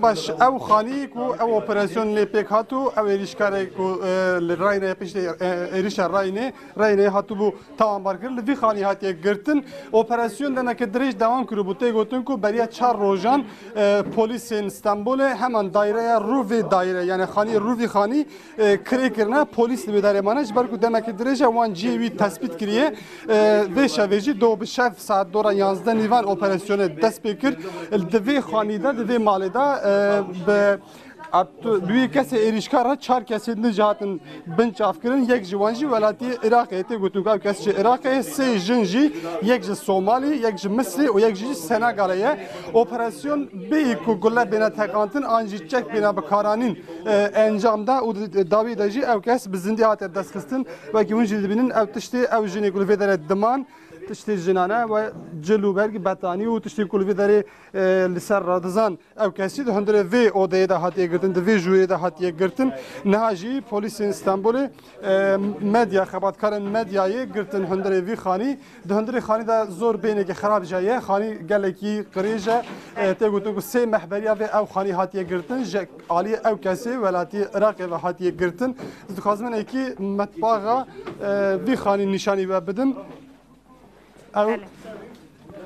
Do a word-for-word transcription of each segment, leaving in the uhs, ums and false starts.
Baş, ew xanî ku ew operasyon lê pêk hat û ew êrîşkarê ku, e, li Reynê piştî, e, êrîşa Reynê, Reynê hatibû tawanbar kir, li vî xanî hatiye girtin. Operasyon demeke dirêj dewam kiribû. Tê gotin ku beriya çar rojan, e, polîsên Stenbolê heman daireya rû vê daire, yani xanî rû vî xanî, e, kirê kirine. Polîs li wê derê mane, ji ber ku demeke dirêj e wan cihê wî tespît kiriye. E, vê şevê jî do bi şev saet dora yanzdeh nîvan operasyonê dest pê kir. Di vê xanî de, di vê malê de, e, bi, bi wî kesê êrîşkar re çar kesên din jî hatin binçavkirin. Yek ji wan jî welatî Iraqê, tê gotin ku ew kes ji Iraqê, sê jin jî, yek ji Somalî, yek ji Misrî û yek jî Senegalê ye. Operasyon bêyî ku gule bêne teqantin an jî çek bêne bikaranîn, e, encam da û di dawî de jî ew kes bi zindî hate destxistin. Wekî hûn jî dibînin, ew tiştê, ew jinê ku li vê derê diman, tiştê jinane we cil û berg, betanî û tiştê ku li vê derê, e, li ser radizan, ew kesî di hundirê vê odeyê de hatiye girtin, di vê jûrê de hatiye girtin. Niha jî polîsên Stenbolê, e, medya, xebatkarên medyayê girtin hundirê vî xanî. Di hundirê xanî de zor bêhneke xerab jî ye. Xanî gelekî qirêj e. E, tê gotin ku sê meh beriya vê ew xanî hatiye girtin. Ji aliyê ew kesê welatî Iraqê ve hatiye girtin. Ez dixwazim hinekî metbaxa, e, vî xanî nîşanî we bidim. Ew Belê.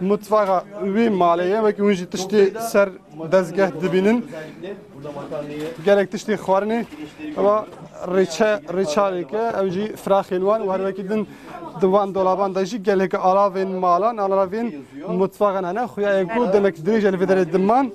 Mutfaxa wî malê ye. Wekî hûn jî tiştê ser dezgeh dibînin. Gelek tiştê xwarinê, ewa rêçe, rêçalêk e, ew jî firaxên wan û her wekî din di wan dolaban de jî gelek alavên malan, alavên mutfaxan hene. Xuya ye ku demek dirêj e li vê derê diman.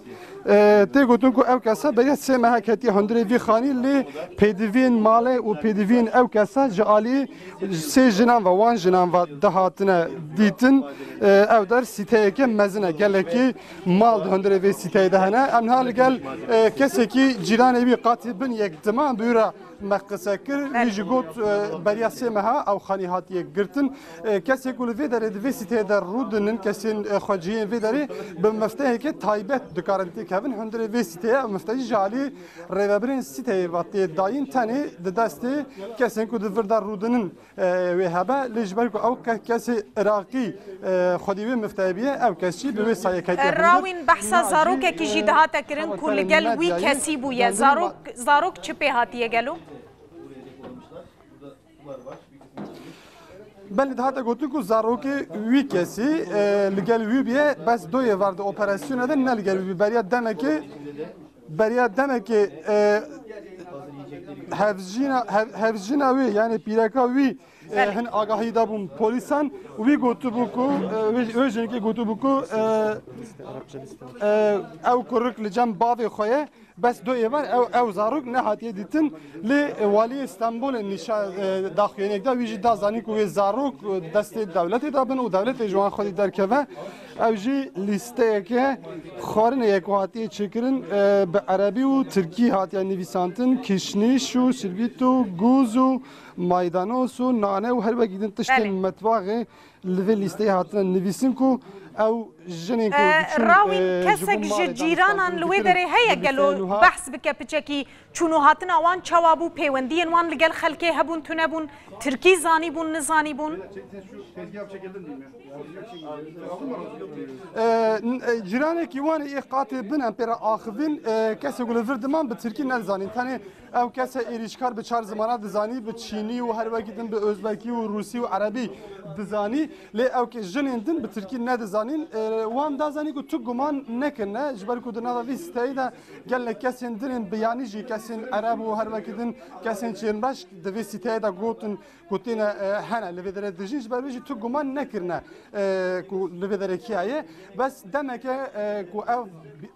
E, tê gotin ku ew kesa beriya sê meha ketiye hundirê vî xanî, lê pêdiviyên malê û pêdiviyên ew kesa ji alî sê jinan ve, wan jinan ve dihatine dîtin. E, ew der sîteyeke mezin e. Gelekî mal di hundirê vê sîteyê de hene. Em niha li gel, e, kesekî cîranê wî qatî bin yek diman, bi wî re me qise kir. Wî jî got, e, beriya sê meha ew xanî hatiye girtin. E, kesê ku li vê derê di vê sîteyê de rûdinin, kesên, e, xwecihiyên vê derê bi mifteheke taybet dikarin têkevin. Hundirê vê sîteyê ew miftehî ji alî rêvebirên sîteyê ve tê dayîn, tenê di destê kesên ku di vir de rûdinin, e, wê hebe. Lê ji ber ku ew ke-, kesê Iraqî, e, xwedî wê miftehê bûye, ew kes jî bi wê sayê ketiye hundir. Rawîn behsa zarokekî jî dihate kirin ku li gel wî kesî bûye. Zarok, zarok çi pê hatiye gelo? Belê, dihate gotin ku zarokê wî kesî, e, li gel wî bûye, bes do êvar di operasyonê de ne li gel wî bû. Beriya demekê, beriya demekê, e, hevjîna, hev-, hevjîna wî, yani pîreka wî, e, Belê. Hin agahî dabûn polîsan. Wî gotibû ku, e, wê, wê jinikê gotibû ku, e, e, ew kurik li cem bavê xwe ye. Bes do êvar ew, ew zarok nehatiye dîtin. Lê, e, waliyê Stenbolê nîşa-, e, daxuyaniyek da, wî jî da zanîn ku wê zarok, e, destê dewletê de bin û dewletê ji wan xwedî derkeve. Ew jî lîsteyeke xwarinê ye ku hatiye çêkirin, e, bi erebî û tirkî hatiye nivîsantin. Kişnîş û şirbît û gûz û maydanoz û nane û her wekî din tiştên Belê. Metbaxê li vê lîsteyê hatine nivîsin ku ew jinên ku E, diçûn, Rawîn, e, ji kesek bo ji malê cîranan danişandin li wê dikirin, derê heye gelo lîsteya nuha behs bike piçekî çûn û hatina wan çawa bû, pêwendiyên wan li gel xelkê hebûn, tune bûn, tirkî zanîbûn, nizanîbûn? E, n-, e, cîranekî wan ê qatê bin em pê re axivîn, e, kesê ku li vir diman bi tirkî nedizanîn. Tenê ew kese êrîşkar bi çar zimana dizanî, bi çînî û her wekî din bi ozbekî û rûsî û erebî dizanî. Lê ew ke jinên din bi tirkî nedizanîn, e, wan da zanîn ku tu guman nekirine, ji ber ku di nava vî siteyê de gelek kesên din ên biyanî jî, kesên ereb û her wekî din kesên çêrnreş di vê siteyê de gotin ku têne, e, hene li vê derê dijîn, ji ber wê jî tu guman nekirine, e, ku li vê derê kî heye. Bes demeke, e, ku ev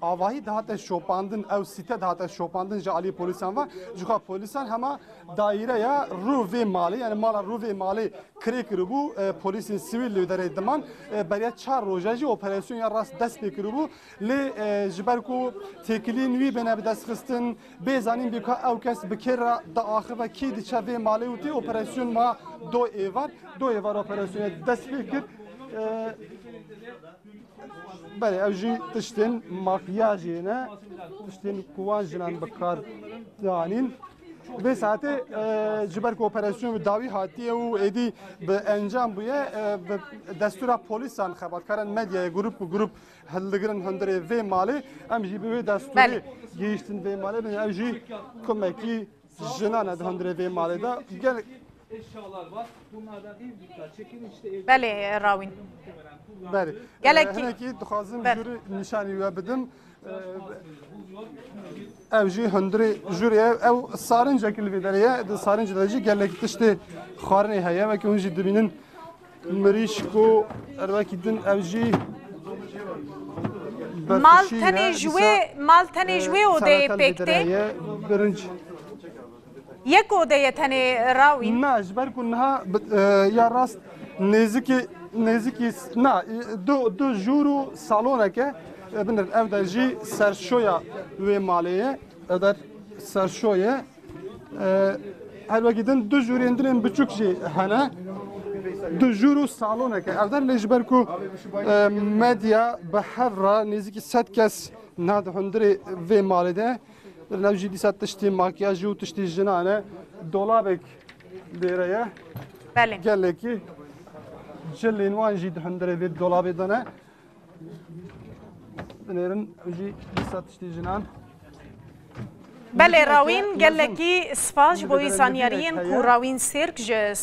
avahî dihate şopandin, ew sîte dihate şopandin ji alî polîsan ve, ji xwe polîsan hema daireya rû vê malê, yani mala rû vê malê kirê kiribû, e, polîsên sivîl li wê derê diman, e, beriya çar roja jî operasyon ya rast dest pê kiribû. Lê, e, ji ber ku têkiliyên wî bêne bi dest xistin, bê zanîn bê ka ew kes bi kê re diaxive, kî diçe vê malê û tê operasyon ma do êvar, do êvar operasyonê dest pê kir. E, belê, ew jî tiştên makyajê ne, tiştên ku wan jinan bi kar danîn. Vê saetê e, ji ber ku operasyon bi dawî hatiye û êdî bi encam bûye, e, bi destûra polîsan xebatkaran medyayê grup bi grup hildigirin hundirê vê malê. Em jî bi wê destûrê Belê. gihîştin vê malê. Bin ev jî kumekî jinan e di hundirê vê malê de. Gel Eşyalar var. Bunlardan en dikkat çekin işte evde Belê, Rawîn. Belê. Gelekî. E, hinekî dixwazim Belê. jûrî nîşanî we bidim. E, ev jî hundirê jûrê ye. Ew sarincekî li vê derê ye. Di sarincê de jî gelekî tiştê xwarinê heye. Wekî hûn jî dibînin mirîşk û her wekî din ev jî Mal berfişî tenê ye. ji Dîsa, wê, mal tenê ji e, wê odeyê salata li vê pêk derê tê. heye. Birinc. Yek odeye tenê Rawîn. Na, ji ber ku niha bi- e, ya rast nêzikî, nêzikî s- na, e, du, du jûr û saloneke, e, binir. Ev der jî serşoya wê malê ye. Ev der serşo ye. E, her wekî din du jûrên din ên biçûk jî hene. Du jûr û saloneke. Ev der lê ji ber ku e, medya bi hev re nêzîkî sed kes niha di hundirê vê malê de. Ev jî dîsa tiştê makyajî û tiştê jinan e. Dolabek lêre ye. Belê. Gelekî cilên wan jî di hundirê vê dolabê de ne. Binêrin, ew jî dîsa tiştê jinan. Belê Rawîn, gelekî spas ji bo wî zanyariyên ku Rawîn Sêrk ji